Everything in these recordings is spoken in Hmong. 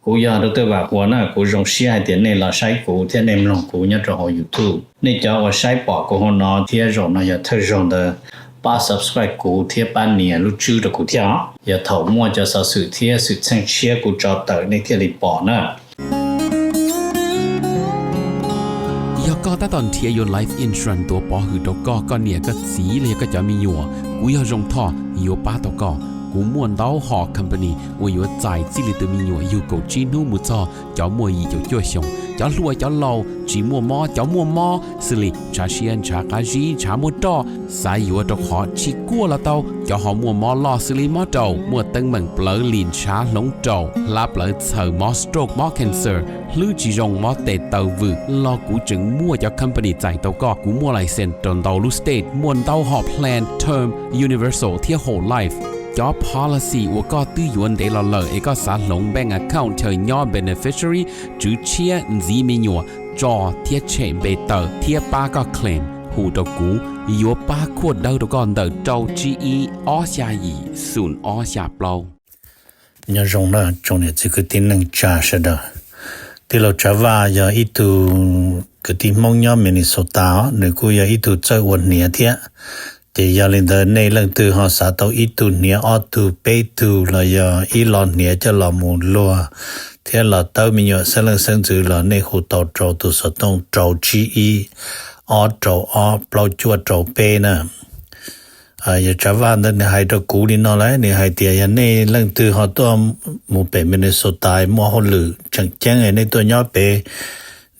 Kuv yog Doctor Vam Huas na, kuv zoo siab hais tias nej los saib kuv thiab nej mloog kuv nyob rau hauv YouTube. Nej cov uas saib pom kuv hauv no thiab zaum no yog thawj zaug ntawd, pab subscribe kuv thiab pab nias lub tswb rau kuv thiab os. Yog thaum muaj cov xov xwm thiab xwm txheej tshiab kuv tso tawm nej thiaj li pom na. Yog koj tab tom nrhiav yuav life insurance tuav pov hwm rau koj, koj niam koj txiv los yog koj cov me nyuam, kuv yog Zoo Thoj yuav pab tau koj. Kuv muaj ntau hom company uas yuav txais txij li tus me nyuam yug kaum tsib hnub mus txog cov muaj yim caum cuaj xyoos, cov hluas cov laus, tsis muaj mob cov muaj mob, xws li ntshav siab ntshav qab zib ntshav muaj roj, xav yuav rau qhov tsis kuaj los tau, cov ho muaj mob loj xws li mob raum, muaj teeb meem plawv lim ntshav hloov raum, hlab plawv txhaws, mob stroke mob cancer, hlwb tsis zoo mob tes taw vwm los kuv tseem muaj cov company txais tau koj. Kuv muaj license rau ntau lub state, muaj ntau hom plan term, universal thiab whole life. Cov policy uas koj twb yuav ntev los lawm es koj xav hloov bank account chaw nyob beneficiary, tswv tshiab, ntxiv me nyuam, tso thiab tshem npe tawm thiab pab koj claim, hu rau kuv, yuav pab khuaj dawb rau koj ntawm rau tsib ib ob xya yim xoom ob xya plaub. Nyob zoo na tsoom niam txiv kwv tij neej tsa sawv daws. Tij laug Tsav Vaj yog ib tug kwv tij Hmoob nyob Minnesota os, nws kuj yog ib tug txawj ua hniav thiab. Ces yog li ntawd nej leej twg ho xav tau ib tug hniav ob tug peb tug los yog ib lo hniav coj los mus luag thiab los tawb me nyuam xeeb leej xeeb ntxwv los nej hu tau rau tus xov tooj rau tsib ib ob rau ob plaub cuaj rau peb na. Yog Tsav Vaj ntawd nws hais rau kuv li no lawm, nws hais tias yog nej leej twg ho tuaj mus pem Minnesota muaj hauj lwm tseem ceeb nej tuaj nyob pem,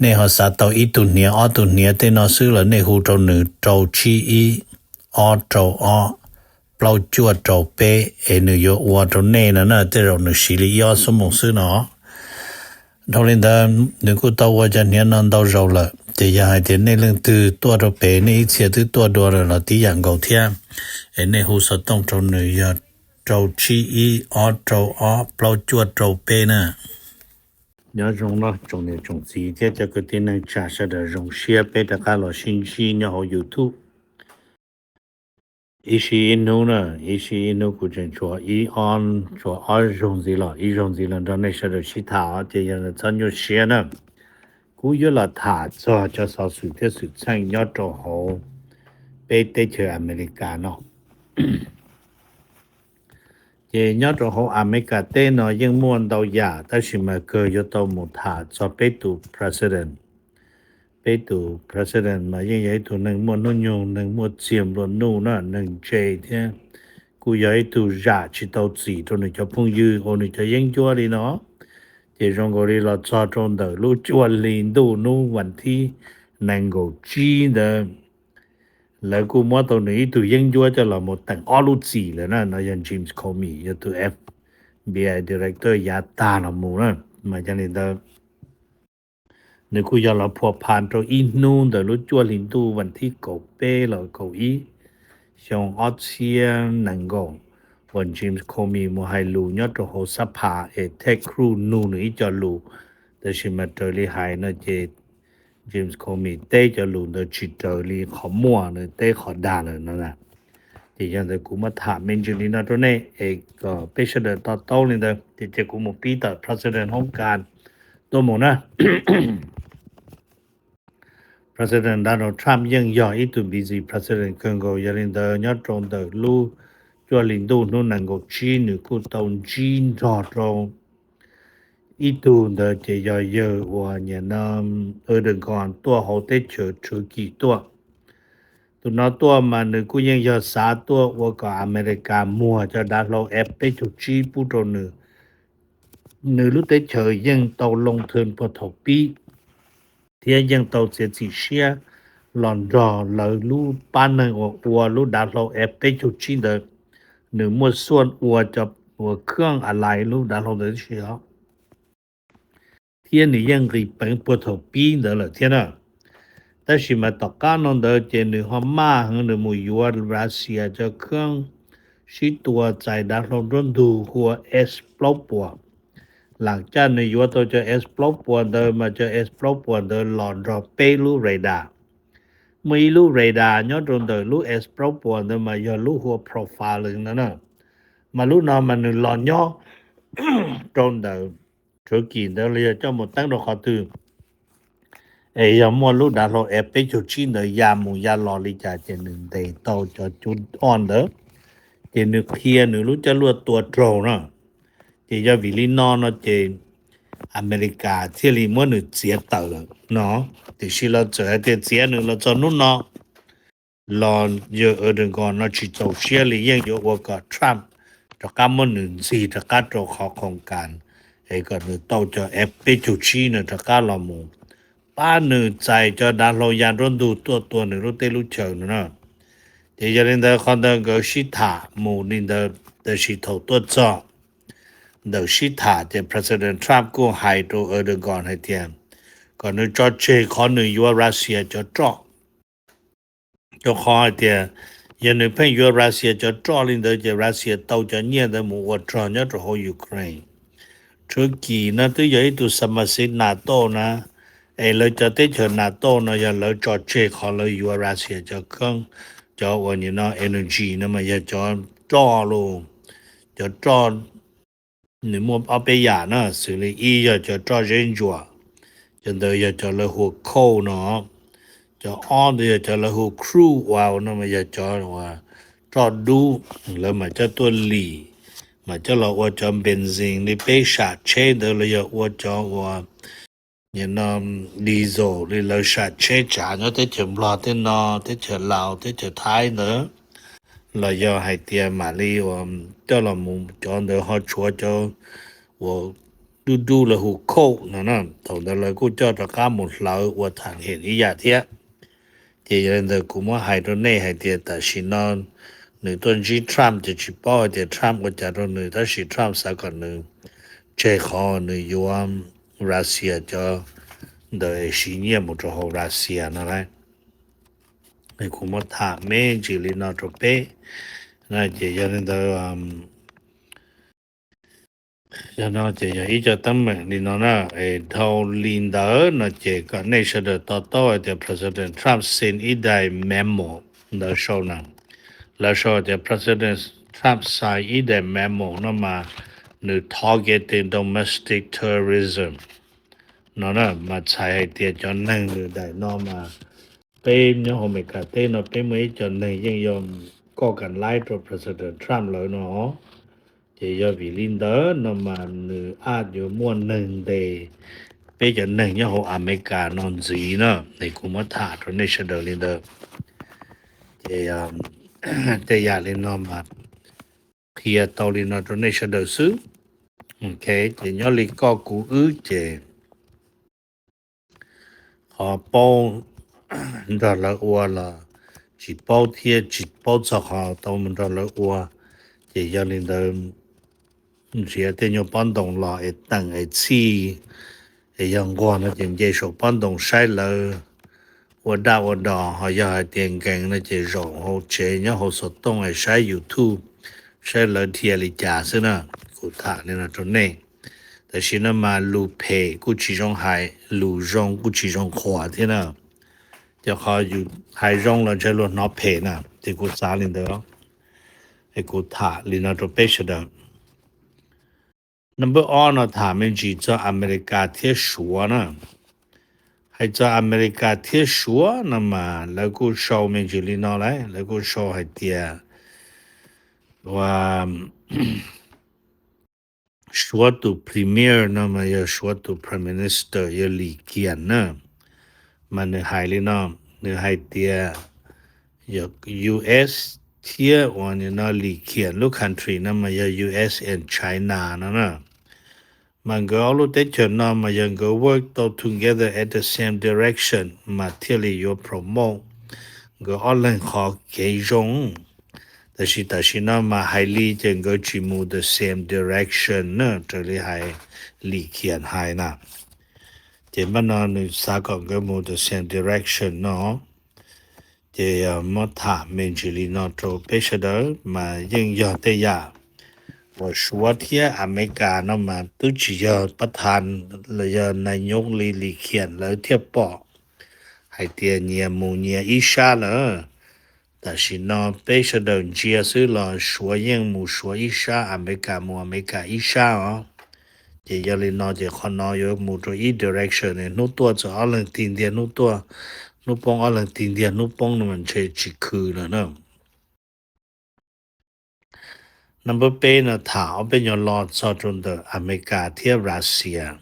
nej ho xav tau ib tug hniav ob tug hniav tej no xwb los nej hu rau nws rau tsib ib ob rau ob plaub cuaj rau peb es nws yuav ua rau nej no na, tej zaum nws siv li ib ob xuab moos xwb no. Dhau li ntawd nws kuj tau ua cov hniav no ntau zaus lawm, ces yog hais tias nej leej twg tuaj rau pem nej ib txhia twb tuaj dua lawm los tib yam nkaus thiab, es nej hu xov tooj rau nws yog rau tsib ib ob rau ob plaub cuaj rau peb na. Nyob zoo no tsoom niam tsoom txiv thiab cov kwv tij neej tsa sawv daws, zoo siab peb rov qab los sib ntsib nyob hauv YouTube. Ib sij ib hnub na, ib sij ib hnub kuv tseem tshuav ib ob, tshuav ob zaug ntxiv los, ib zaug ntxiv los nrog nej sawv daws sib tham os, ces yog txhob nyuaj siab na. Kuv yuav los tham txog cov xov xwm thiab xwm txheej nyob rau hauv peb teb chaws Amelikas no. Ces nyob rau hauv Amelikas teb no yeej muaj ntau yam, tab sis mas kawg yuav tau mus tham txog peb tus president. Peb tus president mas yeej yog ib tug neeg muaj hnub nyoog, neeg muaj txiag nplua nuj na, neeg ntse thiab kuj yog ib tug zam tsis tau txim rau nws cov phooj ywg uas nws cov yeeb ncuab li no. Ces zoo nkaus li los txog rau ntawm lub cuaj hli ntuj hnub vas thib nees nkaum tsib ntawd, lawv kuj muab tau nws ib tug yeeb ncuab coj los mus teem ob lub txim lawm na, no yog James Comey, yog tus F B I director yav tag los mus na. Mas yog li ntawd, nws kuj yog los phua pha rau ib hnub ntawm lub cuaj hli ntuj vas thib kaum peb los kaum ib, xyoo ob txhiab nees nkaum, uas James Comey mus hais lus nyob rau hauv xab phas es Ted Cruz nug nws ib co lus, tab sis mas raws li hais no ces James Comey teb cov lus ntawd tsis raws li qhov muaj, nws teb qhov dag lawm no na. Ces yog ntawd kuv muab tham me ntsis li no rau nej es kom peb sawv daws to taub li ntawd, ces cia kuv mus pib tawm president hoob kas tuaj mus na. President Donald Trump yeej yog ib tug busy president kawg nkaus, yog li ntawd nyob rau ntawm lub cuaj hli ntuj hnub nees nkaum tsib nws kuj tau ntsib nrog rau ib tug ntawd ces yog yawg uas nyam no Erdogan tuaj hauv teb chaws Turkey tuaj. Tus no tuaj mas nws kuj yeej yog xav tuaj ua kom Amelikas muag cov dav hlau F peb caug tsib pub rau nws. Nws lub teb chaws yeej tau loo thw puag thaum pib thiab yeej tau txiav txim siab los nrog lawv lub pab neeg uas ua lub dav hlau F peb caug tsib ntawd. Nws muaj xuaj ua cov uas khwb alais lub dav hlau ntawd tib si os, thiab nws yeej nqis peev puag thaum pib ntawd lawm thiab na. Tab sis mas tom qab no ntawd ces nws ho maj heev, nws mus yuav Russia cov khwb sib tua txais dav hlau nruab ntug hu ua S plaub puas. Lam caj nws yuav tau cov S plaub puas ntawd mas cov S plaub puas ntawd los nrog peb lub radar. Muaj ib lub radar nyob rau ntawm lub S plaub puas ntawd mas yog lub hu ua profiling no na. Mas lub no mas nws los nyob rau ntawm Thirkey ntawd los yog coj mus teeb rau qhov twg, es yog muaj lub dav hlau F peb caug tsib ntawd ya mus ya los li cas ces nws ntes tau cov cub oj ntawd, ces nws qhia nws lub coj luaj tua raug na. Ces yog vim li no no ces Amelikas thiaj li muab nws txiav tawm lawm no. Tiam sis los txawm hais tias txiav nws los txog hnub no los yawg Erdogan no tsis txaus siab li, yeej yuav ua kom Trump rov qab muab nws ntxig rov qab rau qhov khoom kas, es kom nws tau cov F peb caug tsib no rov qab los mus pab nws txais cov dav hlau ya nruab ntug tuaj tua nws lub teb lub chaws no na. Ces yog li ntawd qhov ntawd nkawd sib tham mus li ntawd, tab sis thaum tuaj txog ntawm sib tham ces President Trump kuj hais rau Erdogan hais tias kom nws tso tseg qhov nws yuav Russia cov roj. Rau qhov hais tias yog nws pheej yuav Russia cov roj li ntawd ces Russia tau cov nyiaj ntawd mus ua rog nyob rau hauv Ukraine. Turkey no twb yog ib tug xa mas xiv NATO na, es lawv cov teb chaws NATO no yog lawv tso tseg qhov lawv yuav Russia cov kheeb, cov uas nim no energy no mas yog cov roj los, cov roj nws muaj ob peb yam na, xws li ib yog cov roj zeb ntsuam, cov ntawd yog cov lawv hu coal no, cov ob ntawd yog cov lawv hu crude oil no mas yog cov uas roj dub, lawv mam coj tuaj lim, mam coj los ua cov benzene li peb sam tsheb ntawd los yog ua cov uas nim no diesel li lawv sam tsheb tsav nyob teb chaws Nplog tej no, teb chaws Laus, teb chaws Thaib ntawd, los yog hais tias mam li uas coj los mus cov ntawd ho tshuav cov uas dub dub lawv hu coal no na, thaum ntawd lawv kuj coj rov qab mus hlawv ua tham hem ib yam thiab. Ces yog li ntawd kuv muab hais rau nej hais tias tam sim no nws tuaj ntsib Trump ces tsis paub hais tias Trump ua cas rau nws, tab sis Trump xav kom nws tseg qhov nws yuav Russia cov ntawd es siv nyiaj mus rau hauv Russia no lauj. Kuv muab tham me ntsis li no rau peb. Ces yog li ntawd, yog no ces yog ib co teeb meem li no na. Es dhau li ntawd no ces kom nej sawv daws to taub hais tias President Trump sign ib daim memo ntawd sau na. Lawv sau tias President Trump sign ib daim memo no mas nws targeting domestic terrorism no na, mas txhais hais tias cov neeg nws daim no mas peb nyob hauv Amelikas teb no peb muaj ib co neeg yeej yog koj kam laib rau President Trump lawv no. Ces yog vim li ntawd no mas nws a yuav muaj neeg ntes peb cov neeg nyob hauv Amelikas no ntxiv na. Es kuv muab tham rau nej sawv daws li ntawd. Ces tej yam li no mas qhia tau li no rau nej sawv daws xwb. Ok, ces nyob li koj kuv wb ces qhov paub nrog lawv ua los tsis paub thiab tsis paub txog qhov tau mus nrog lawv ua. Ces yog li ntawd nrhiav tej nyuag pob ntoos los es teem es txhij, es yog nquag no ces nce saum pob ntoos saib lawv ua daj ua dos, ho yog hais tias nkees no ces zaum hauv tsev nyob hauv xov tooj es saib YouTube, saib lawv dhia li cas xwb na. Kuv tham li no rau nej. Tam sim no mas lus phem kuj tsis zoo hais, lus zoo kuj tsis zoo qhuas thiab na. Ces qhov yus hais zoo los ntshe luag hnov phem na, ces kuv xav li ntawd. Es kuv tham li no rau peb sawv daws. Number ob no tham me ntsis txog Amelikas thiab Suav na. Hais txog Amelikas thiab Suav no mas lawv kuj sau me ntsis li no lauj, lawv kuj sau hais tias ua Suav tus premier no mas yog Suav tus prime minister yog Lis Kias na, mas nws hais li no, nws hais tias yog U S thiab uas nim no Lis Kias lub country no mas yog U S and China no na. Mas nkawd ob lub teb chaws no mas yog nkawd work tau together at the same direction mas thiaj li yuav promote nkawd ob leeg qhov kev zoo. Tab sis tam sim no mas hais li ces nkawd tsis mus the same direction na, raws li hais Lis Kias hais na. Ces npaj no nws xav kom nkawd mus the same direction no. Ces muab tham me ntsis li no rau peb sawv daws mas yeej yog tej yam uas Suav thiab Amelikas no mas twb tsis yog pab tha los yog nas nyob li Lis Kias lawv thiaj pom hais tias nyias mus nyias ib sab lawm. Tam sim no peb sawv daws ntsia xwb los Suav yeej mus Suav ib sab, Amelikas mus Amelikas ib sab os. Ces yog li no ces qhov no yuav mus rau ib direction, hnub tuaj txog ob leeg tig ntiag hnub tuaj, hnub poob ob leeg tig ntiag hnub poob no mas ntshe tsis khw lawm na. Number peb no tham ob peb nyuag lo txog rau ntawm Amelikas thiab Russia.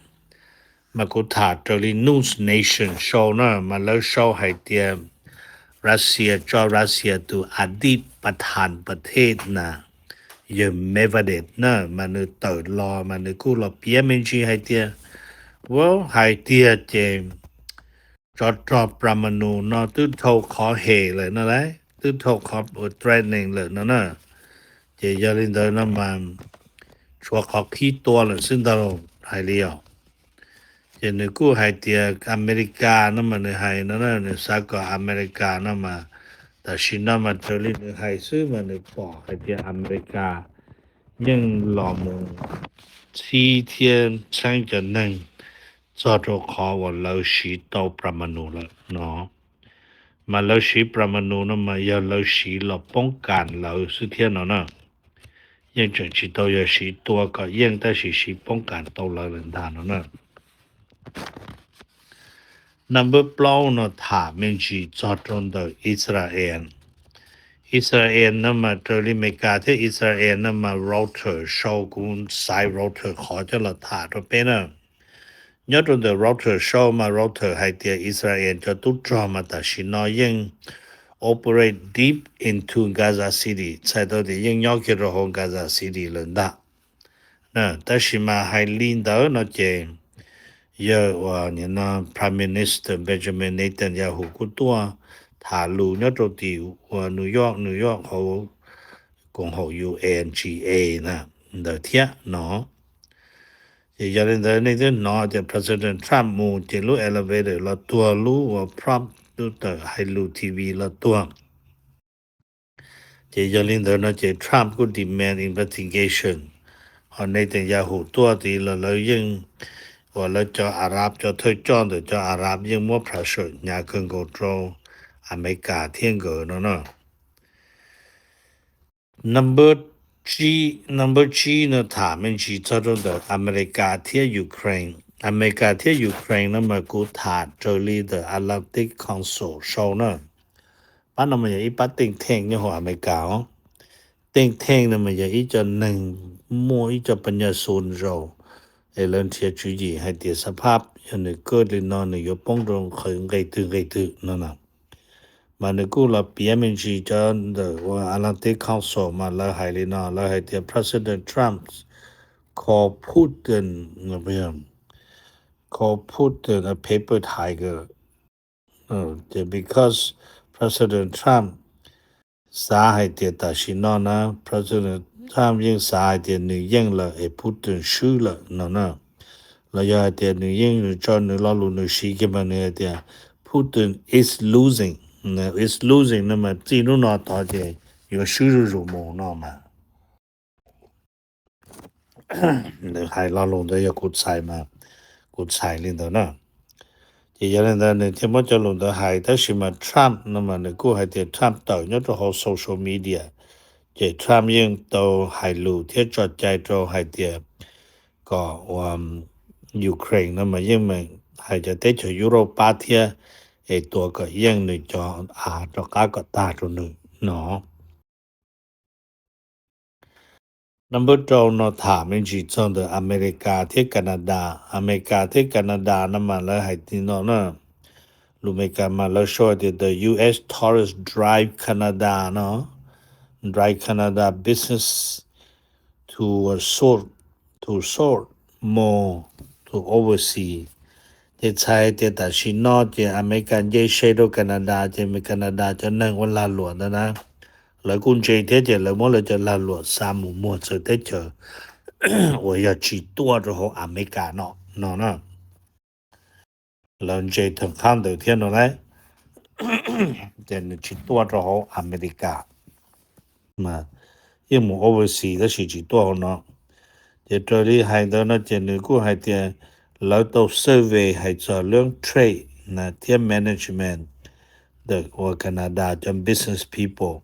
Mas kuv tham raws li News Nation sau na, mas lawv sau hais tias Russia tso Russia tus adip pathan pathet na, yawg Medvedev na, mas nws tawm los mas nws kuj los piav me ntsis hais tias, wow, hais tiag ces tsov rog Pramanu no twb dhau qhov hem lawm no lauj, twb dhau qhov threatening lawm no na. Ces yog li ntawd no mas tshuav qhov qhib tua lawm xwb ntag, hais li os. Ces nws kuj hais tias Amelikas no mas nws hais no na, nws xav kom Amelikas no mas, tam sim no mas raws li nws hais xwb mas nws pom hais tias Amelikas yeej los mus txhib thiab txheeb cov neeg txog rau qhov uas lawv siv tau Pramanu lawm no. Mas lawv siv Pramanu no mas yog lawv siv los poob kas lawv xwb thiab no na. Yeej tseem tsis tau yog siv tua kom yeej tab sis siv poob kas tau lawv lawm ntag no na. Number plaub no tham me ntsis txog rau ntawm Israel. Israel no mas raws li Amelikas thiab Israel no mas Reuters sau, kuv xaiv Reuters qhov coj los tham rau peb na. Nyob rau ntawm Reuters sau mas Reuters hais tias Israel cov tub rog mas tam sim no yeej operate deep into Gaza City, txhais tau tias yeej nyob kiag rau hauv Gaza City lawm ntag. Tab sis mas hais li ntawd no ces yawg uas Prime Minister Benjamin Netanyahu kuj tuaj tham lus nyob rau tim uas New York, New York hauv koom haum U N G A na ntawd thiab no. Ces yog li ntawd nej twb hnov tias President Trump mus ces lub elevator los tuag, lub uas Trump lub tawm hais lus T V los tuag. Ces yog li ntawd no ces Trump kuj demand investigation. Ho Netanyahu tuaj tid los lawv yeej, uas lawv cov Arab, cov thawj coj ntawm cov Arab yeej muab pressure hnyav kawg nkaus rau Amelikas thiab nkawd no na. Number tsib, number tsib no tham me ntsis txog rau ntawm Amelikas thiab Ukraine. Amelikas thiab Ukraine no mas kuv tham raws li the Atlantic Council sau na. Pab no mas yog ib pab think tank nyob hauv Amelikas os. Think tank no mas yog ib co neeg muaj ib co pab nyaj xu zaus es lawv nrhiav tswv yim hais tias xab phab yog nws kaj li no nws yuav poob rau qhov nqe twg nqe twg no na. Mas nws kuj los piav me ntsis cov ntawm uas Atlantic Council mas lawv hais li no, lawv hais tias President Trump call Putin, call Putin a paper tiger. Ces because President Trump xav hais tias tam sim no na, President Trump yeej xav hais tias nws yeej lawm es Putin swb lawm no na. Los yog hais tias nws yeej tso nws lo lus nws siv kiag mas nws hais tias Putin is losing, is losing no mas txij hnub no tod ces yuav swb zuj zus mus no mas. Nws hais lo lus ntawd yog kuv txhais mas, kuv txhais li ntawd na. Ces yog li ntawd nws thiaj muab cov lus ntawd hais, tab sis mas Trump no mas nws kuj hais tias Trump tawm nyob rau hauv social media, ces Trump yeej tau hais lus thiab tso cai rau hais tias kom ua Ukraine no mas yeej meem hais cov teb chaws Europe pab thiab es tua kom yeej nws cov av rov qab kom tag rau nws no. Number rau no tham me ntsis txog ntawm Amelikas thiab Canada. Amelikas thiab Canada no mas lawv hais li no na, lus Amelikas mas lawv sau tias the U S tariffs drive Canada no, drive Canada business to source, to source more to overseas. Ces txhais tias tam sim no ces Amelikas nce se rau Canada ces Canada cov neeg ua lag luam ntawd na, lawv kuj ntse thiab ces lawv muab lawv cov lag luam xa mus muag txawv teb chaws uas yog tsis tuaj rau hauv Amelikas no no na. Lawv ntse theem qhab ntawd thiab no lauj, ces nws tsis tuaj rau hauv Amelikas, yeej mus overseas tab sis tsis tuaj hauv no. Ces raws li hais ntawd no ces nws kuj hais tias lawv tau survey hais txog lub trade thiab management ntawm uas Canada cov business people,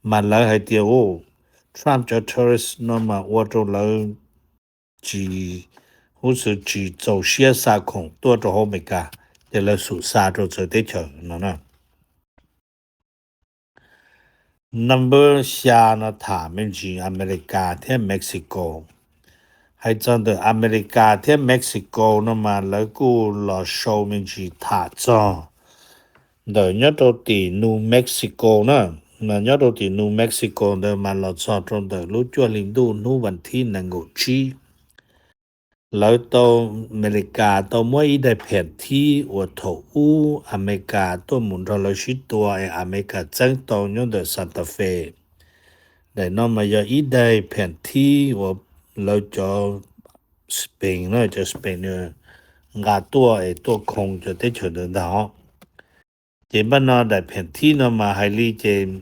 mas lawv hais tias u, Trump cov tariffs no mas ua rau lawv tsis Huv xwm tsis txaus siab xa khoom tuaj rau hauv Amelikas, ces lawv xub xa rau txawv teb chaws no na. Number xya no tham me ntsis Amelikas thiab Mexico. Hais txog ntawm Amelikas thiab Mexico no mas lawv kuj los sau me ntsis tham txog ntawm nyob rau tim New Mexico na. Mas nyob rau tim New Mexico ntawd mas los txog rau ntawm lub cuaj hli ntuj hnub vas thib nees nkaum tsib, lawv tau, Amelikas tau muab ib daim pheem thib uas thaum ub Amelikas tuaj mus nrog lawv sib tua es Amelikas txeeb tau nyob ntawm Santa Fe. Daim no mas yog ib daim pheem thib uas lawv cov Spain na, cov Spain nqa tuaj es tuaj khoo cov teb chaws ntawd ntag. Ces npaj no daim pheem thib no mas hais li ces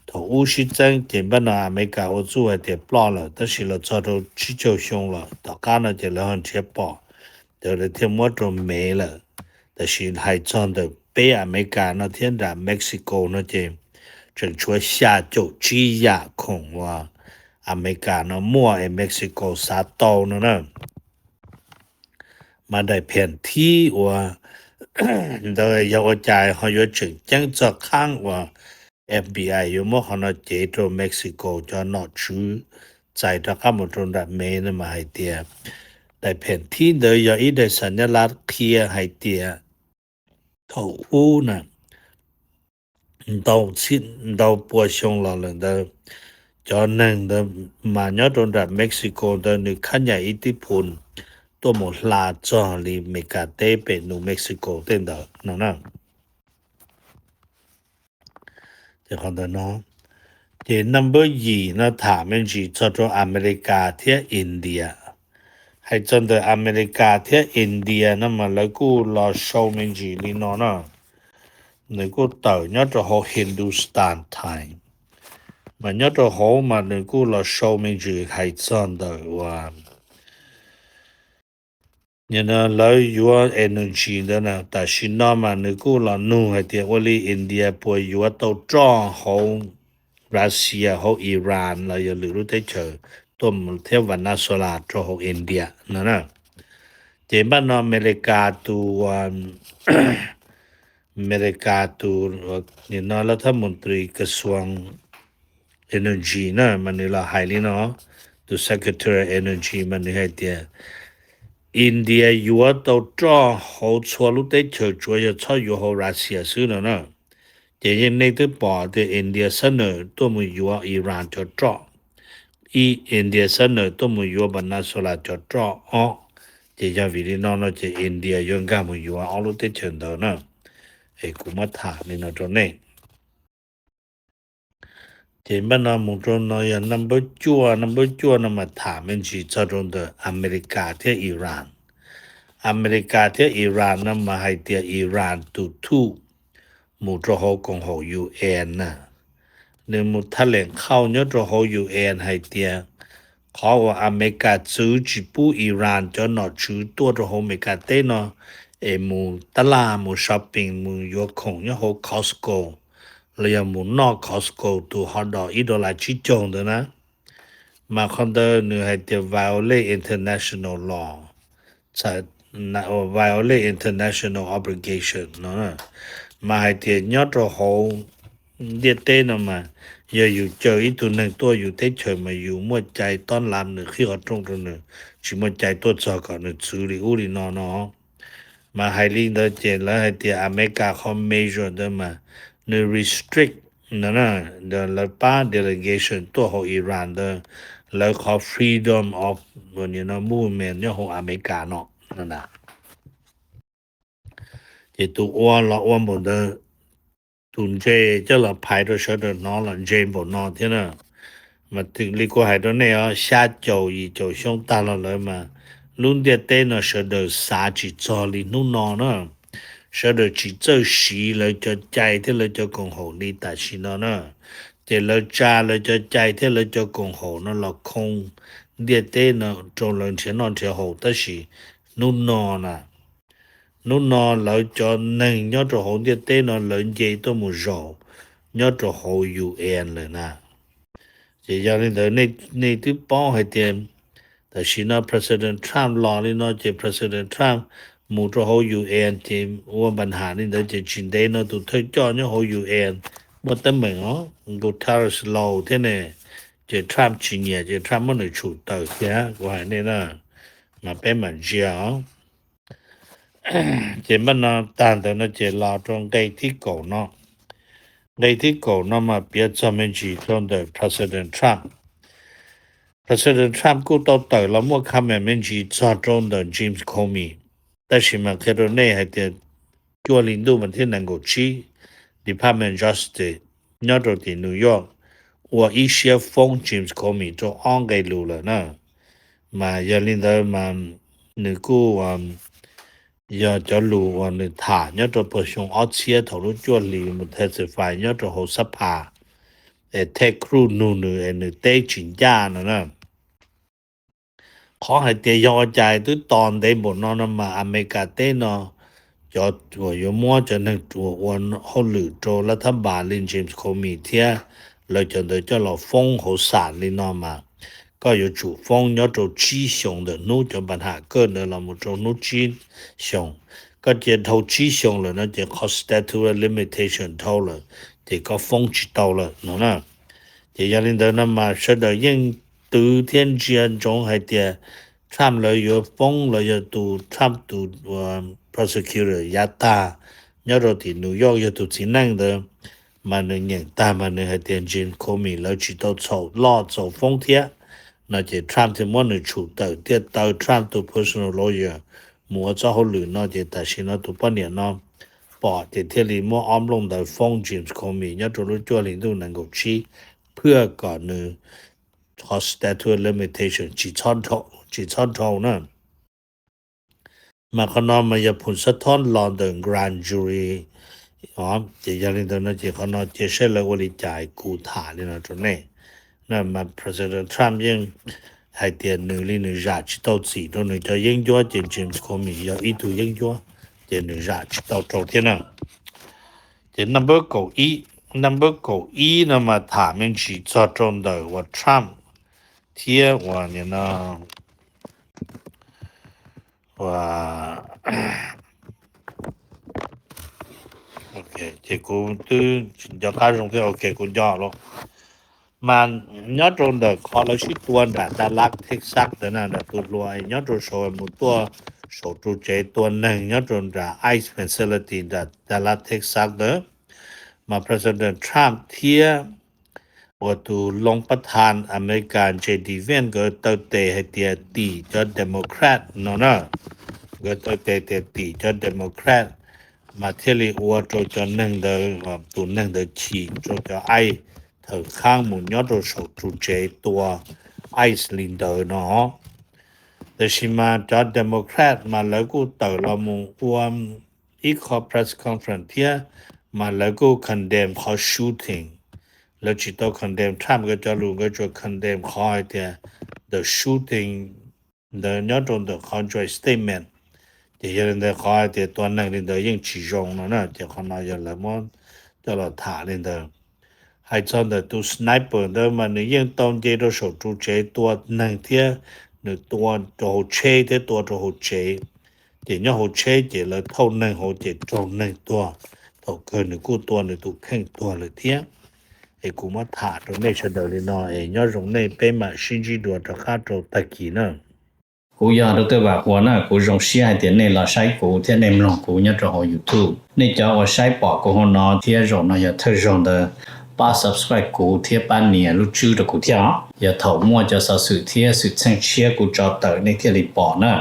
thaum ub sib txeeb ces npaj no Amelikas ua txuj hais tias ploj lawm, tab sis los txog rau tsib caug xyoo lawm tom qab no ces lawv ho nrhiav pom, ces lawv thiaj muab rau Mev lawm. Tab sis hais txog ntawm peb Amelikas no thiab nram Mexico no ces tseem tshuav xya caum tsib yam khoom uas Amelikas no muaj es Mexico xav tau no na. Mas daim pheem thib uas ntawd yog ua cas ho yuav tseem ceeb txog qhaab uas F B I yuav muab qhov no cev rau Mexico cov nom tswv txais rov qab mus rau nram Mev no mas hais tias daim pheem thib ntawd yog ib daim xam nyab laj qhia hais tias thaum ub na, ntau, ntau pua xyoo los lawm ntawd, cov neeg ntawd mas nyob rau nram Mexico ntawd nws khab nyam ib tib phun tuaj mus hla txog li Meskas teb pem New Mexico tej ntawd no na. Ces qhov ntawd no, ces number yim no tham me ntsis txog rau Amelikas thiab India. Hais txog ntawm Amelikas thiab India no mas lawv kuj los sau me ntsis li no na. Nws kuj tawm nyob rau hauv Hindustan Times, mas nyob rau hauv mas nws kuj los sau me ntsis hais txog ntawm uas lawv yuav energy ntawd na. Tam sim no mas nws kuj los nug hais tias ua li India puas yuav tau roj hauv Russia, hauv Iran los yog lwm lub teb chaws tuaj mus thiab Venezuela rau hauv India no na. Ces npaj no Amelikas tus, Amelikas tus, nim no lawv thab mus tris kas xuas energy na mas nws los hais li no, tus secretary energy mas nws hais tias India yuav tau roj hauv txhua lub teb chaws tsuav yog txhob yuav hauv Russia xwb no na. Ces yeej nej twb pom tias India xab nawm tuaj mus yuav Iran cov roj, ib India xab nawm tuaj mus yuav Venezuela cov roj ob. Ces yog vim li no no ces India yuav nkag mus yuav ob lub teb chaws ntawd na. Es kuv muab tham li no rau nej. Ces npaj no mus rau no yog number cuaj, number cuaj no mas tham me ntsis txog rau ntawm Amelikas thiab Iran. Amelikas thiab Iran no mas hais tias Iran tus thuj mus rau hauv koom haum U N na, nws mus thaj leem khauj nyob rau hauv U N hais tias qhov uas Amelikas txwv tsis pub Iran cov nom tswv tuaj rau hauv Amelikas teb no es mus tab laj mus shopping mus yuav khoom nyob hauv Costco los yog mus noj Costco tus hot dog ib dollar tsib caug ntawd na, mas qhov ntawd nws hais tias violate international law, violate international obligation no. Mas hais tias nyob rau hauv ntiaj teb no mas yog yus caw ib tug neeg tuaj yus teb chaws mas yus muaj cai tob lav nws, qhib qhov rooj rau nws, tsis muaj cai tuaj txog kom nws txwv li ub li no no. Mas hais li ntawd ces lawv hais tias Amelikas qhov measure ntawd mas nws restrict no, lawv pab delegation tuaj hauv Iran ntawd lawv qhov freedom of movement nyob hauv Amelikas no. Ces tus ua los ua npaum ntawd, tus ntse coj los phais rau sawv daws hnov los ntse npaum no thiab na. Mas li kuv hais rau nej os, xya caum yim caum xyoo tag los lawm mas lub ntiaj teb no sawv daws xav tsis txog li hnub no na. Sawv daws tsis txawj siv lawv cov cai thiab lawv cov koom haum li tam sim no na. Ces lawv tsa lawv cov cai thiab lawv cov koom haum no los khoo ntiaj teb no rau lawv nrhiav noj nrhiav haus, tab sis hnub no na, hnub no lawv cov neeg nyob rau hauv ntiaj teb no lawv nce tuaj mus zaum nyob rau hauv U N lawm na. Ces yog li ntawd nej twb paub hais tias Tam sim no President Trump los li no ces President Trump mus rau hauv U N ces ua npa nham li ntawd ces tsis ntev no tus thawj coj nyob hauv U N muaj teeb meem os, Guterres laus thiab ne, ces Trump tsis nyiam ces Trump muab nws tshum tawm thiab kuv hais nej na, mas peb mam ntsia os. Ces npaj no tag ntawd no ces los rau nqe thib kaum no. Nqe thib kaum no mas piav txog me ntsis rau ntawm President Trump. President Trump kuj tau tawm los muaj comment me ntsis txog rau ntawm James Comey, tab sis mas qhia rau nej hais tias cuaj hli ntuj mas thiab nees nkaum tsib, Department of Justice nyob rau tim New York ua ib siab foob James Comey rau ob nqe lus lawm na. Mas yog li ntawd mas nws kuj yog cov lus uas nws tham nyob rau puag xyoo ob txhiab thaum lub cuaj hlis mus testify nyob rau hauv xab phas, es Ted Cruz nug nws es nws teb tsis ncaj no na. Qhov hais tias yog ua cas twb tos ntev npaum no no mas Amelikas teb no cov uas yuav muab cov neeg uas ua hauj lwm rau lab thab npas li James Comey thiab lawv cov ntawd coj los foob hauv xam li no mas koj yuav tsum foob nyob rau tsib xyoos ntawm hnub cov npa nham kawj ntawd los mus rau hnub tsib xyoos. Koj cia dhau tsib xyoos lawm no ces qhov statute of limitation dhau lawm ces koj foob tsis tau lawm no na. Ces yog li ntawd no mas sawv daws yeej twv thiab ntsia ntsoov hais tias Trump lawv yuav foob los yog tus Trump tus prosecutor yav tag nyob rau tim New York yog tus txiv neej ntawd mas nws nyeem tag mas nws hais tias James Comey lawv tsis tau txhaum loj txaus foob thiab no ces Trump thiaj muab nws tshum tawm thiaj taw Trump tus personal lawyer mus ua txoj hauj lwm no ces tam sim no tus poj niam no pom ces thiaj li muab ob nplooj ntawd foob James Comey nyob rau lub cuaj hli ntuj nees nkaum tsib, phwaj kom nws qhov statute of limitation tsis txhob dhau na. Mas qhov no mas yog phum xab thob los ntawm grand jury os. Ces yog li ntawd no ces qhov no cia saib lawv ua li cas, kuv tham li no rau nej. Mas President Trump yeej hais tias nws li nws zam tsis tau txim rau nws cov yeeb ncuab ces James Comey yog ib tug yeeb ncuab ces nws zam tsis tau rau thiab na. Ces number kaum ib, number kaum ib no mas tham me ntsis txog rau ntawm uas Trump thiab uas nim no ces kuv twb nco qab zoo thiab, ok kuv nco lawm. Mas nyob rau ntawm qhov lawv sib tua nram Dallas Texas ntawd na, nram tus hluas nyob rau saum mus tuaj saum ru tsev tua neeg nyob rau nram ICE facility nram Dallas Texas ntawd, mas President Trump thiab uas tus loo pab tha Amelikas J D Vance nkawd taw tes hais tias tim cov Democrat no na. Nkawd taw tes tias tim cov Democrat mas thiaj li ua rau cov neeg ntawd, tus neeg ntawd chim rau cov ICE thawm khaab mus nyob rau saum ru tsev tua ICE li ntawd no. Tab sis mas cov Democrat mas lawv kuj tawm los mus ua ib qho press conference thiab, mas lawv kuj condemn qhov shooting. Lawv tsis tau condemn Trump nkawd cov lus, nkawd tsuas condemn qhov hais tias the shooting ntawd nyob rau ntawm qhov joint statement. Ces yog li ntawd qhov hais tias tua neeg li ntawd yeej tsis zoo no na, ces qhov no yog lawv muab coj los tham li ntawd. Hais txog ntawm tus sniper ntawd mas nws yeej tau nce rau saum ru tsev tua neeg thiab, nws tua rau hauv tsheb thiab tua rau hauv tsev. Ces nyob hauv tsheb ces lawv thauj neeg hauv ces raug neeg tuag, thaum kawg nws kuj tua nws tus kheej tuag lawm thiab. Es kuv muab tham rau nej sawv daws li no es nyob zoo nej, peb mam sib ntsib dua rov qab rau tag kis na. Kuv yog Dr. Vam Huas na, kuv zoo siab hais tias nej los saib kuv thiab nej mloog kuv nyob rau hauv YouTube. Nej cov uas saib pom kuv hauv no thiab zaum no yog thawj zaug ntawd, pab subscribe kuv thiab pab nias lub tswb rau kuv thiab os. Yog thaum muaj cov xov xwm thiab xwm txheej tshiab kuv tso tawm nej thiaj li pom na.